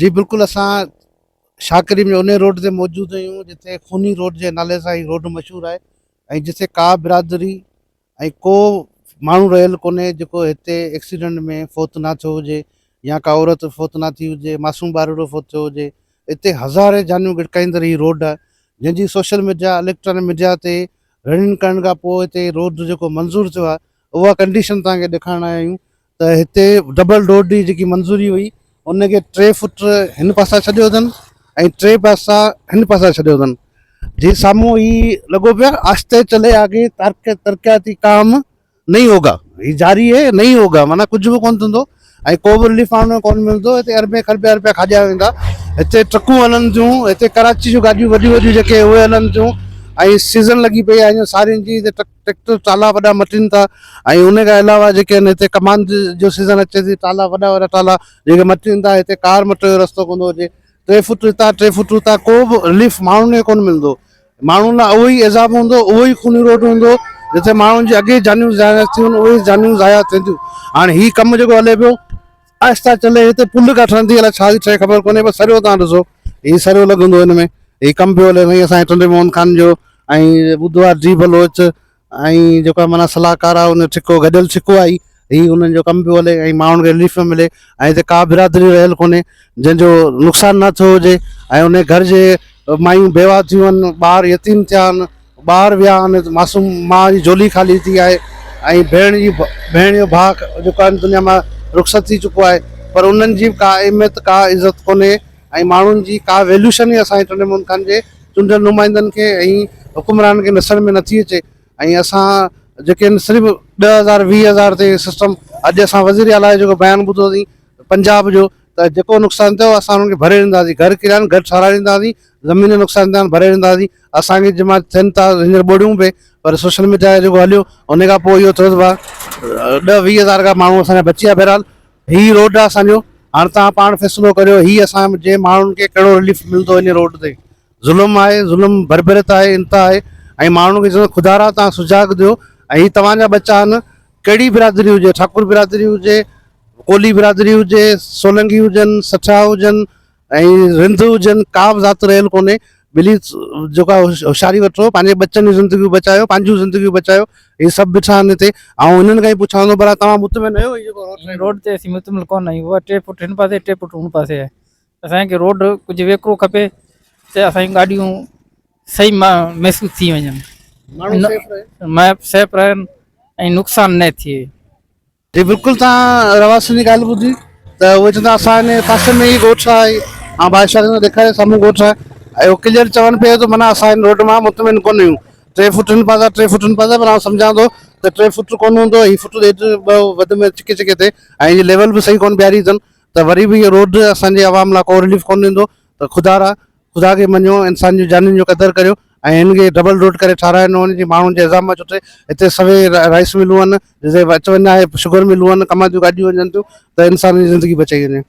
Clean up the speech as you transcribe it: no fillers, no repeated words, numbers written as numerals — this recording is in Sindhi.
جي بلڪل اسان شاھ ڪريم جي انهي روڊ تي موجود آهيون جتي خوني روڊ جي نالي سان هي روڊ مشهور آهي ۽ جتي ڪا برادري ۽ ڪو ماڻهو رهيل ڪونهي جيڪو هتي ايڪسيڊنٽ ۾ فوت نه ٿيو هجي يا ڪا عورت فوت نه ٿي هجي معصوم ٻارڙو فوت ٿيو هجي هتي هزارين جانيون ڳڙڪائيندڙ هي روڊ آهي جنهن جي سوشل ميڊيا اليڪٽرانڪ ميڊيا تي رڙين ڪرڻ کان پوء هتي روڊ جيڪو منظور ٿيو آهي اها ڪنڊيشن توهان کي ڏيکارڻ آيا آهيون ته هتي ڊبل روڊ جي جيڪي منظوري هئي ان کي ٽي فٽ هن پاسا ڇڏيو اٿن ۽ ٽي پاسا هن پاسا ڇڏيو اٿن جي سامهون هي لڳو پيو آهستي چلي آگي ترقياتي ڪام نهي هوگا هي جاري هي نهي هوگا معنيٰ ڪجهه به ڪونه ٿيندو ۽ ڪو به رليف ماڻهن کي ڪونه ملندو هتي اربين کربين روپيا کاڄيا ويندا هتي ٽرڪون هلن ٿيون هتي ڪراچي جون گاڏيون وڏيون وڏيون جيڪي اهي هلن ٿيون ۽ سيزن لڳي پئي آهي سارين جي هتي ٽريڪٽر ٽالا وڏا مٽين ٿا ۽ ان کان علاوه جيڪي آهن هتي ڪماند جو سيزن اچي ٿي ٽالا وڏا وڏا ٽالا جيڪي مٽين ٿا هتي ڪار مٽ جو رستو ڪونه ٿو هجي ٽي فوٽ هتان ٽي فوٽ هتان ڪو به رليف ماڻهن کي ڪونه ملندو ماڻهن لاء اهو ئي عذاب هوندو اهو ئي خوني روڊ هوندو جتي ماڻهن جي اڳي جانيون ضايع ٿيون اهي جانيون ضايع ٿينديون هاڻي هي ڪم جيڪو هلي پيو آهسته چلي هتي پل ڪا ٺهندي الائي ڇا ٿي ٺهي خبر ڪونهي پر سريو تان ڏسو هي سريو لڳندو هن ۾ هي ڪم پيو هلي سائين اسان جي ٽنڊي محمد خان جو ۽ ٻڌو آهي ڊي بلوچ ۽ جيڪو معنيٰ صلاحڪار آهي ان ٺڪو گڏيل ٺڪو آهي هي انهن جو ڪم پيو هلي ۽ ماڻهن کي رليف ملي ۽ هتي ڪا برادري رهيل ڪونهي جنهن جو نقصان نه ٿيو هجي ۽ ان گهر جي مايون بيواهه ٿيون آهن ٻار يتيم ٿيا آهن ٻار ويا آهن معصوم ماء جي جهولي خالي ٿي آهي ۽ ڀيڻ جي ڀيڻ جو ڀاء جيڪو آهي دنيا مان رخصت ٿي چڪو آهي پر انهن جي به ڪا اهميت ڪا عزت ڪونهي ۽ ماڻهن جي ڪا ويليوشن ئي اسان جي ٽنڊي محمد خان جي چونڊيل نمائندن کي ۽ حڪمرانن کي ڏسڻ ۾ نٿي اچي ۽ اسان جيڪي آهن صرف 10000 20000 تي سسٽم اڄ اسان وزير اعليٰ جو جيڪو بيان ٻڌوسين پنجاب جو ته جيڪو نقصان ٿيو اسان انهن کي ڀري ڏينداسين گهر ڪريا آهن گهر ٺهرائي ڏينداسين زمين جو نقصان ٿيا آهن ڀري ڏينداسين اسان کي جمع ٿين ٿا هينئر ٻوڙيون به پر سوشل ميڊيا جيڪو هليو ان کان پوء اهو ٿيو ته ڏهه ويهه هزار کان ماڻهو اسان جا بچي ويا بهرحال هي روڊ آهي اسان جو هاڻي توهان پاڻ فيصلو ڪريو هي اسان جي ماڻهن کي ڪهڙو رليف ملندو ان روڊ تي ظلم آهي ظلم بربريت آهي انتها آهي ۽ ماڻهن کي چوندو خدا را توهان سجاڳ ٿيو ۽ هي توهان جا ٻچا آهن ڪهڙي برادري هجي ٺاڪر برادري هجي ڪولهي برادري هجي سولنگي هجن سٺا هجن ۽ رند هجن ڪا به ذات رهيل ڪونهي ٻلي جيڪا هوشياري وٺو پنهنجي ٻچن جون زندگيون بچايو پنهنجون زندگيون بچايو هي سڀ بيٺا آهن هتي آئون هنن کان ئي پڇان ٿو ڀلا توهان مطمئن آهيو هي جيڪو روڊ هن روڊ تي اسين مطمئن ڪونه آهيون اها ٽي فوٽ هن پاسي ٽي فوٽ هن پاسي آهي اسان کي روڊ ڪجهه ويڪرو کپي ته اسان جون گاڏيون صحيح محسوس ٿي وڃن ماڻهو سيف رهي سيف رهن ۽ نقصان نه ٿئي جي بلڪل توهان رهواسين جي ڳالهه ٻڌي ته اهي چون ٿا اسان هن پاسي ۾ ئي ڳوٺ آهي ۽ بادشاهه کي ڏيکاري سامهون ڳوٺ آهي ۽ اهو ڪليئر چون پيا ته معنيٰ اسان هن روڊ مان مطمئن ڪونه آهيون ٽي فوٽ هن پاسا ٽي فوٽ هن پاسا پر آئون سمجهان ٿو ته ٽي فوٽ ڪونه هوندو هي فوٽ ڏيڍ ٻه وڌ ۾ چڪي چڪي تي ۽ هن جي ليول به صحيح ڪونه بيهاري اٿن ته وري به اهو روڊ اسان جي عوام لاء ڪو رليف ڪونه ڏيندو ته خدا را خدا کي مڃو انسان جون جانين جو قدر ڪريو ۽ هن کي ڊبل روڊ ڪري ٺاراهي ڏنو وڃي جيئن ماڻهن جي عذاب مان ڇٽي هتي سوين رائيس ملون آهن جتي اچ وڃ آهي شگر ملون آهن ڪماد جون گاڏيون وڃن ٿيون ته انسانن جي زندگي بچائي وڃي.